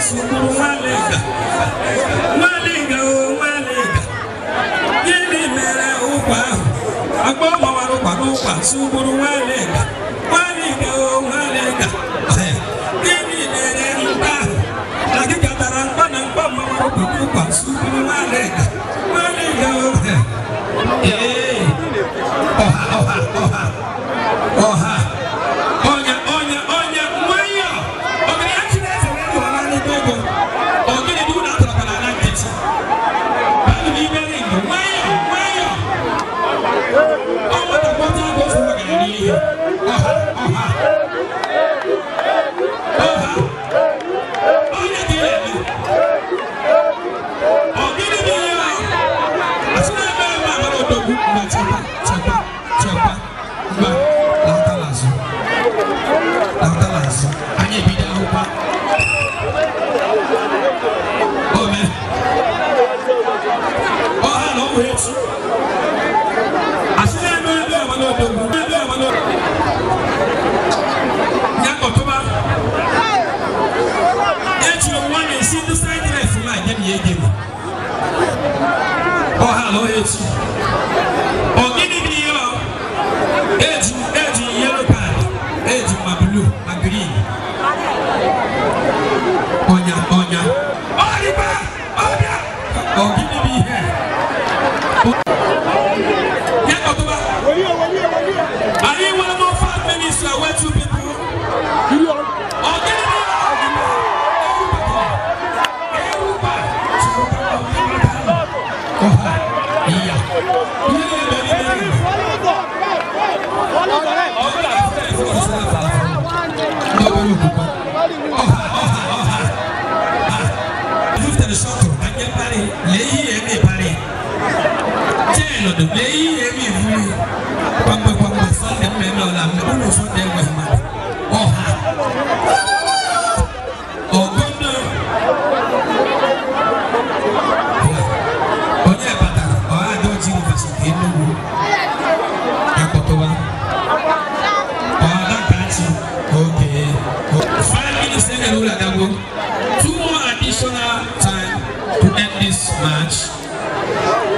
Sukwuru nwalega, nwalega o nwalega, gịnị mere ụkwa ahụ? Agba mawara ụkwa n'ụkwa, sukwuru nwalega, nwalega o nwalega, gịnị mere mkpa ahụ? Akịka tara mkpa na mkpa mawara ụkwa n'ụkwa, sukwuru nwalega, nwalega o. Ee, ọha, ọha, ọha, ọha, ọnya, ọnya, ọnya, nwayọ. Ọgaranya Chineke wee dụọla n'ebe ego. Ọ gịnị dị unu atọrọkwala na nkịtị? Banụ n'ime ring, nwayọ, nwayọ. Ọ nwata kpọta ego ofu ọgaranya n'ihe. Ọha, ọha, ọha, ọnya ka ị na-eme. Ọ gịnị bụ ihe ahụ? Asị na ebe ebe amara odogwu mgbe. Chekwa, chekwa, chekwa. Mgbe lọtala azụ, lọtala azụ, anyị ebido akwụkwọ ome ọha na ọgwụ echi. Asị na ebe ebe amara odogwu, ebe amara odogwu ya kọtụba echi nwa na-esi ndị side ref ma nye m ya ege m ọha na ọha echi. Ọ gịnị bụ ihe ọ eji yellow card, eji ma blue ma green? Ọnya, ọnya, ọrịba ọbịa. Ọ gịnị bụ ihe ya kọtụba? Anyị nwere more 5 minutes to await two people. Ọ gịnị bụ ihe? Ewuba ọha iya ihe na-eme n'ime ring. Ọ ndị obere okwukwe. Ọha, ọha, ọha butere shuttle ka nye parị. Lee ihe eme parị chenụdụ. Lee ihe eme ivuri kwamgbe kwamgbe. Sunday mmemme ọla unu Sunday enweghị mmadụ. Ọha ogodo onye batara ọha dị oji ụbọchị nke Enugu ya kpọtụwa ọha kachi. Okay, 5 minutes enyere ụlọ agagwo. Two more additional time to end this match.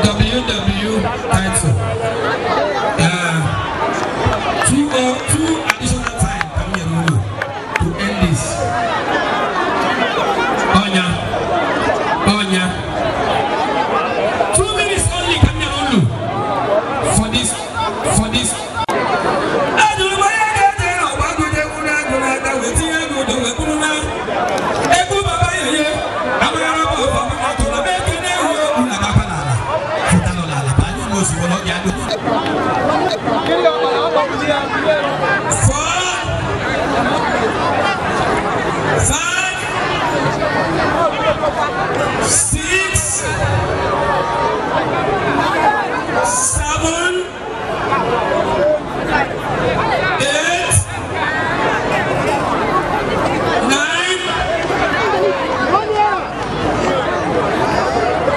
WW title, two additional time ka m nyere unu to end this. Ọnya, ọnya, 2 minutes only ka m nyere unu for this. Ajụrụ m onye ga-eje n'ọgba agụnye egwu na-agụ n'aka wee tinye ego udo wee bụrụ na egwu baba yeye amaghara bụ ọfọ atụrụ m eke na-ewu egwu na agakwa n'ala fụtalụ n'ala ba anyị ozugbo na ọ ga-adụ. Four, five, six, seven, eight, 9,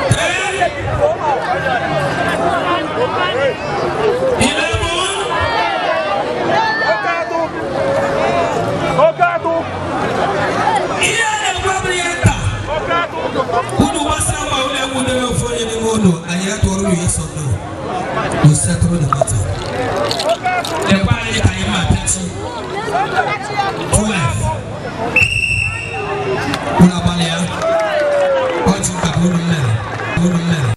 10, 11. Ihe a na-ekwu abụrụ ihe nta. Unu gbasa ma unu enwudere ofu onye n'ime unu, anyị atụọrọ unu yes or no. We settle the matter. Lekwa anyị ka anyị ma pịachi 12. Unu agbalị ya ọjị nka unu mere unu mere.